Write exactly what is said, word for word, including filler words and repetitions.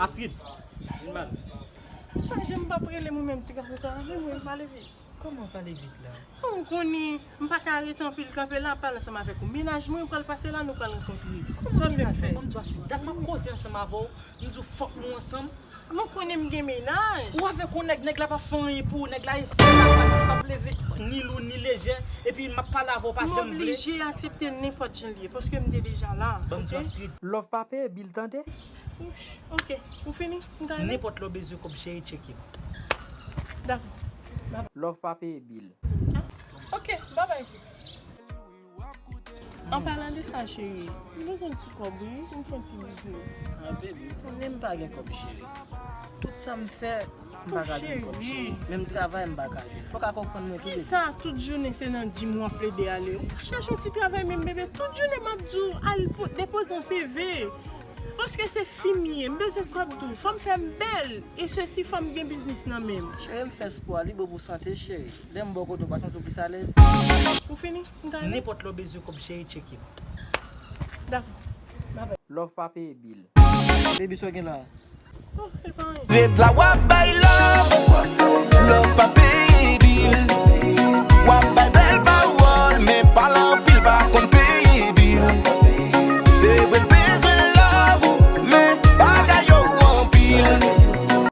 Astrid, vin ba nou. Pa janm p ap rele mwen menm ti gason sa, men mwen pale vit. Kòman pale vit la? Ou konnen, m pa ka rete anpil kanpe la, pale ansanm avèk ou. Mennaj mwen pral pase la, nou pral rankontre. Sa w vle m fè? Kòman m di w Astrid, dat m ap koze ansanm avè w, m di w fòk nou ansanm. Mwen konnen m gen mennaj. Ou avèk yon nèg, nèg la pa fè anyen pou ou, nèg la e fè sa pa, li p ap leve ni lou ni lejè, epi m ap pale avè w pa janm vle. M oblije aksepte l nenpòt jan l ye, paske m te deja la, oke? Love pa peye bil tande. Ouch, oke, ou fini? M ka ale? Nenpòt lè w bezwen kòb cheri, tcheke m. Dakò. Love pa peye bil. Ah, oke, babay. An palan de sa, cheri, m bezwen ti kòb, wi, pou m fè yon ti biznis. Ah, baby, ou konnen m pa gen kòb, cheri. Tout sa m fè, m pa ka jwenn kòb, cheri. Menm travay, m pa ka jwenn. Fò w ka konprann mwen tou, baby. Kisa, tout jounen se nan gym w ap plede ale? Ou pa chèche yon ti travay menm, bebe. Tout jounen m ap di w al po- depoze yon C V. Paske se fi m ye, m bezwen kòb tou. Fò m fè m bèl. E sesi, fò m gen biznis nan men m. Cheri, m fè spò a, li bon pou sante, cheri. Lè m bò kote w, pa santi w plis alèz? Ou fini? M ka ale? Nenpòt lè w bezwen kòb, cheri, tcheke m. Dakò. Babay. Love pa peye bil. Baby, sa w gen la? Oh, se pa anyen. Red la w ap bay love. Love pa peye bil.